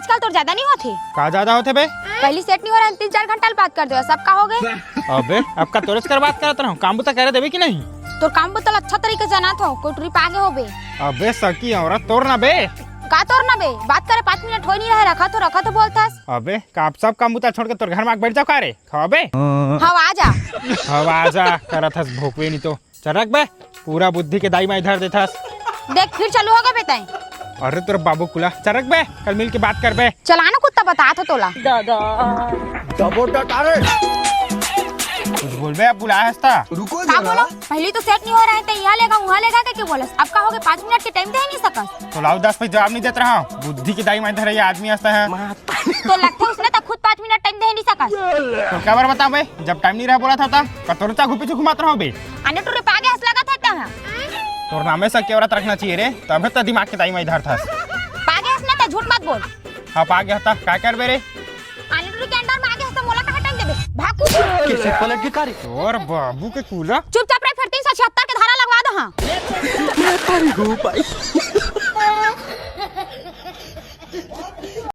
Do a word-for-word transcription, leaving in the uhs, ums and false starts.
आजकल तोर ज्यादा नहीं होथे। का ज्यादा होथे बे? पहली सेट नहीं हो रहा, तीन चार घंटा ले बात कर दे, सब का हो गए? अबे, अब का तोरेच कर बात करत रहूं, काम बुता करे देबे कि नहीं? तोर काम बुता ल अच्छा तरीके से जानत हो, कोई टुरी पागे हो बे। अबे सकी औरत, तोर ना बे। का तोर ना बे? बात करे पाँच मिनट होई नहीं रहे, रखा तो, रखा तो बोलथस। अबे, का आप सब काम बुता छोड़ के तोर घर में आके बैठ जाओ का रे? खाबे? हवा आ जा। हवा आ जा, करत हस भोकवे नहीं तो। चरक बे, पूरा बुद्धि के दाई माई धर देथस। देख, फिर चालू हो गए बे तैं। अरे तोर बाबू कुला, चरक बे, कल मिल के बात करबे। चला ना कुत्ता, बतात हो तोला। दादा। कुछ बोलबे, अब बुलाया हस ता। रुको का जरा। बोलो? पहली तो सेट नहीं हो रहा है, तो यहाँ लेगा, वहाँ लेगा, क्या, क्या बोलस? अब का हो गए, पाँच मिनट के टाइम दे नहीं सकस। तो लाओ, दस पे जवाब नहीं देत रहा हूँ। बुद्धि के दाई माई धरे ये आदमी हंसता है। तो लगता है उसने तो खुद पाँच मिनट टाइम दे नहीं सकस। तो का बर बताओ बे, जब टाइम नहीं रहा बोला था तब कतोरचा घू पीछे घुमात रहो बे। आने टुरी पागे हंस लगा था तहाँ। तोर नामे से केवरत रखना चाहिए रे, तबे तो दिमाग के दाई माई धरथस। पागे हंस ना, तो झूठ मत बोल। हाँ, पागे हंस ता, का करबे रे? आने टुरी के अंडर में आगे हंस तो मोला कहाँ टाइम देबे? भाग कूद। कैसे पलट गई कारी? तोर बाबू के कूला। चुपचाप रह, फिर तीन सौ छिहत्तर के धारा लगवा दो। हाँ। मैं तारी घू पाई।